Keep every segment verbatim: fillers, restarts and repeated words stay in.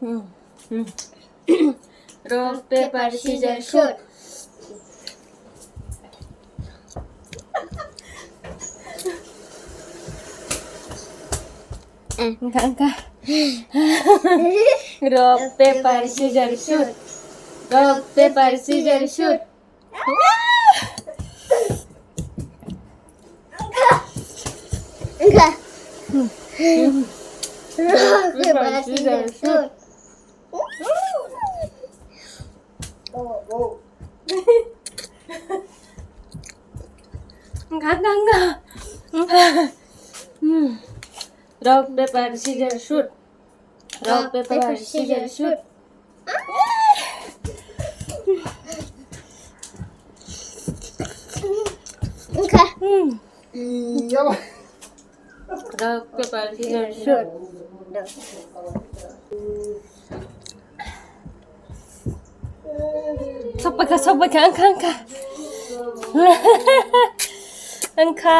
Hmm. Hmm. Rock, paper, scissors, shoot. Wngkha, wngkha. Rock, paper, scissors, shoot. Rock, paper, scissors, shoot. Wngkha. Rock, paper, scissors, shoot. Wngkha, wngkha, wngkha. Hmm. Rock, paper, scissors, shoot. Rock, paper, scissors, shoot. Wngkha. Hmm. Rock, paper, scissors, shoot. Sok paikha, sok paikha, wngkha, wngkha. Wngkha.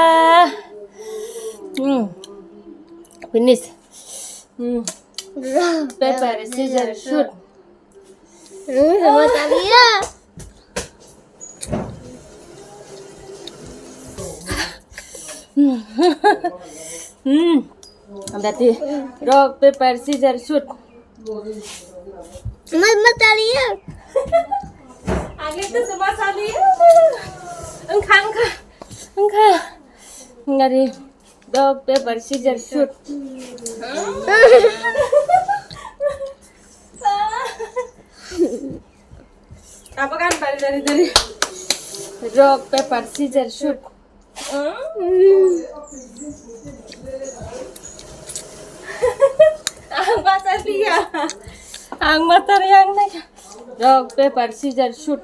Hmm. Finish. Hmm. Rock, paper, scissors, shoot. Hmm, sama tadi ya. Hmm. Dati. Rock, paper, scissors, shoot. Mas, mas tadi ya. Agli tu semua tadi ya. Wngkha, wngkha. Wngkha. Ngari. Rock, paper, scissors, shoot. Apa kan dari, dari, dari? Rock, paper, scissors, shoot. Ang baca dia. Ang baca yang naik. Rock, paper, scissors, shoot.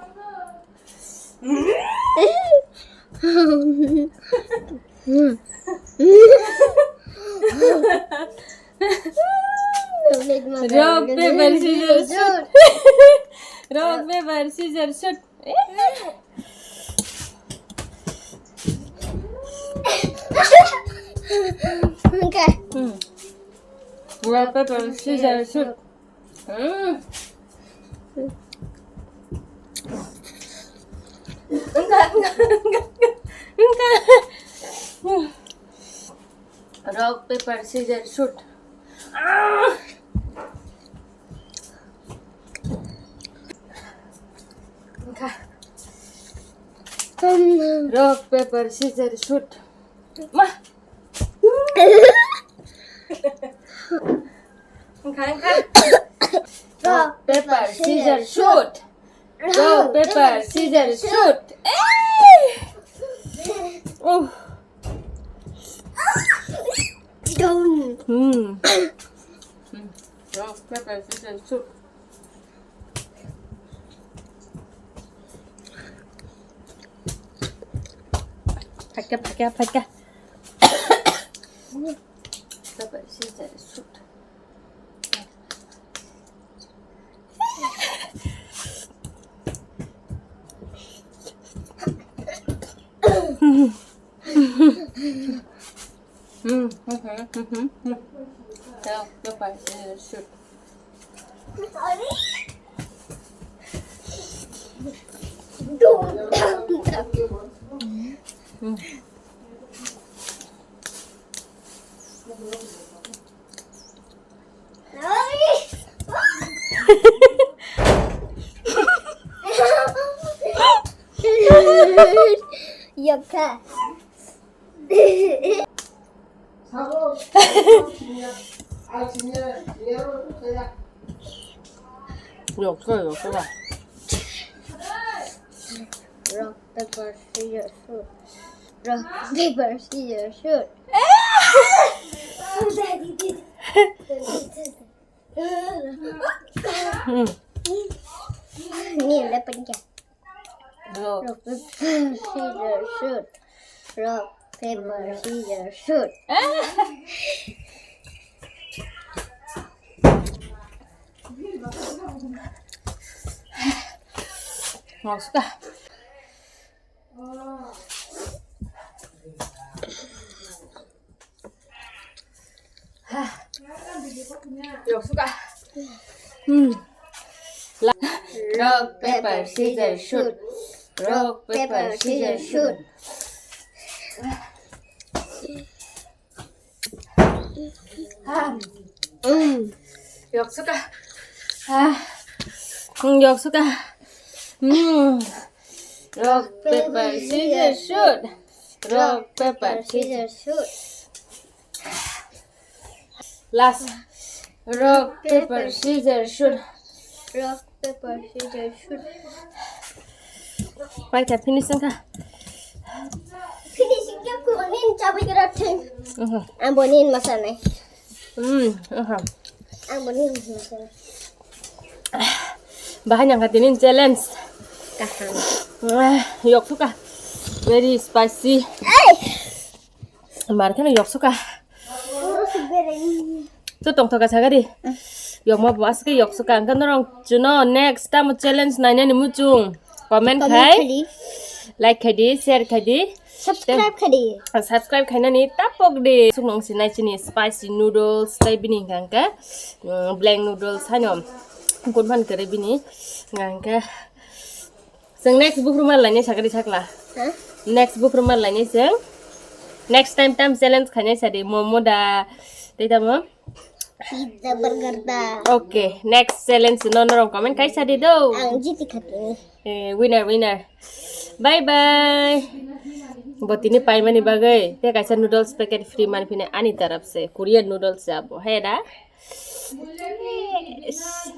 Rock, paper, scissors, shoot. Rock, paper, scissors, shoot. Okay. Hmm. Rock, paper, scissors, shoot. Hmm. Wngkha, wngkha, wngkha, wngkha. Rock, paper, scissors, shoot. Ah! Wngkha. Rock, paper, scissors, shoot. Ma. Wngkha, wngkha. Rock, paper, scissors, shoot. Rock, paper, scissors, shoot. Hey! Oh. Hmm. Hmm. Rock, paper, scissors, shoot. Paper, scissors, shoot. Hmm, hmm, hmm, hmm. Rock, paper, scissors, shoot. Hmm. Yokha. Yokha, yokha. Rock, paper, scissors, shoot. Rock, paper, scissors, shoot. Hmm. Ni le pun kya? Rock. Rock, paper, scissors, shoot. Rock, paper, scissors, shoot. Rock, paper. Yoksuka. Hmm. La- Rock, paper, scissors, shoot. Rock, paper, scissors, shoot. Ah. Mm. Yoksuka. Ah. Mm, yoksuka. Mm. Rock, paper, scissors, shoot. Rock, paper, scissors, shoot. Last. Rock, paper, scissors, shoot. Rock, paper, scissors, shoot. Paita finishing ka. Finishing ke kunin chabai kira thing. Mhm. Ambo nin masane. Hmm, aha. Ambo nin masane. Bahai nang ka tinin challenge. Kaham. Ah, yoksuka. Very spicy. Ei! Mar kheno yoksuka. Oro si bereng. To tongthoka sagari. Yokma bo aske yoksuka. Angka norong chuno next time challenge nainani muchung. Comment khai. Comment khai di. Like khai di, share khai di. Subscribe khai di. Subscribe khainani tapok di. Suknong sinai chini spicy noodles tai bini hingka hingka, mm, blank noodles haino. Kun phan kere bini hingka hingka. Chwng next buphru mal lainai sakari sakla. Ha? Next buphru mal lainai chwng. Next time time challenge khainai sadi momo da. Tei tamo? Pizza, burger da. Okay, next challenge no norong comment kai sadi do. Ang jiti khatini. Eh, winner, winner. Bye bye. Botini paimani bagwi te kaisa noodles packet free man phine ani taraf se Korean noodles jabo. He da? Yes.